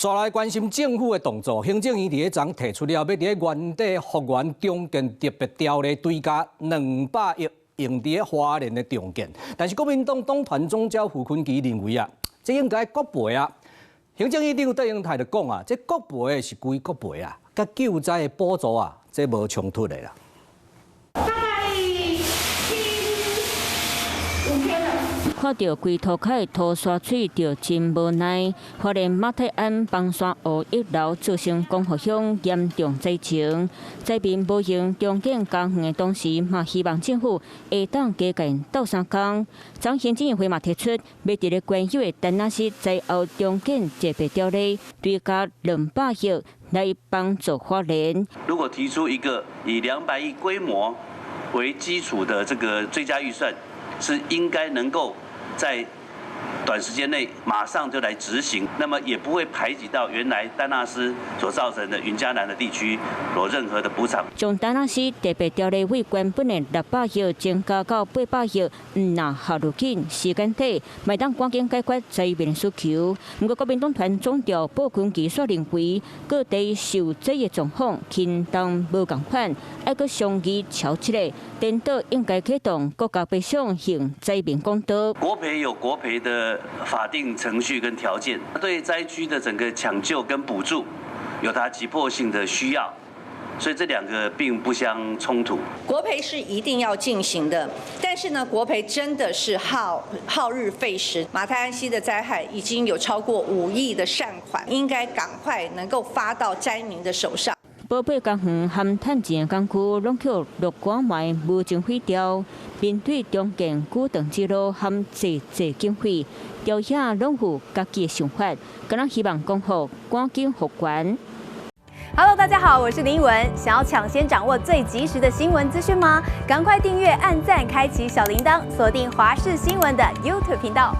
再來關心政府的動作，行政院佇咧昨提出了，欲佇咧原地復原重建特別條例追加200億用佇咧花蓮的重建，但是國民黨黨團總召傅崐萁認為啊，這應該國賠啊。行政院長卓榮泰就講啊，這國賠是歸國賠啊，佮救災的補助啊，這無衝突的啦。大概7、5天了。看著規塗跤的塗沙水，就真無奈。花蓮馬太鞍枋山湖溢流造成光復鄉嚴重災情，災民無閒重建家園的同時，嘛希望政府會當加緊鬥相共。昨行政院會嘛提出，欲佇咧原有的陳阿斯災後重建特別條例，追加200億來幫助花蓮。如果提出一個以200億規模為基礎的這個追加預算，是應該能夠在短時間內馬上就來執行，那麼也不會排擠到原來丹納斯所造成的雲嘉南的地區有任何的補償。將丹納斯特別條例為原本的600億增加到800億，毋但效率緊，時間短，嘛會當趕緊解決災民需求。毋過國民黨團總召傅崐萁煞認為，各地受災的狀況輕重無仝款，愛閣商議超這個，顛倒應該啟動國家賠償向災民講道。國賠有國賠的法定程序跟條件，對災區的整個搶救跟補助有它急迫性的需要，所以這兩個並不相衝突。國賠是一定要進行的，但是呢，國賠真的是耗日費時。馬太鞍溪的災害已經有超過5億的善款，應該趕快能夠發到災民的手上。寶貝公園和趁錢的工區攏予綠管埋無情毀掉，面對重建古長之路和濟濟經費，朝野攏有家己的想法，敢若希望光復趕緊復原。 Hello，大家好，我是林文。想要搶先掌握最及時的新聞資訊嗎？趕快訂閱、按讚、開啟小鈴鐺，鎖定華視新聞的 YouTube 頻道。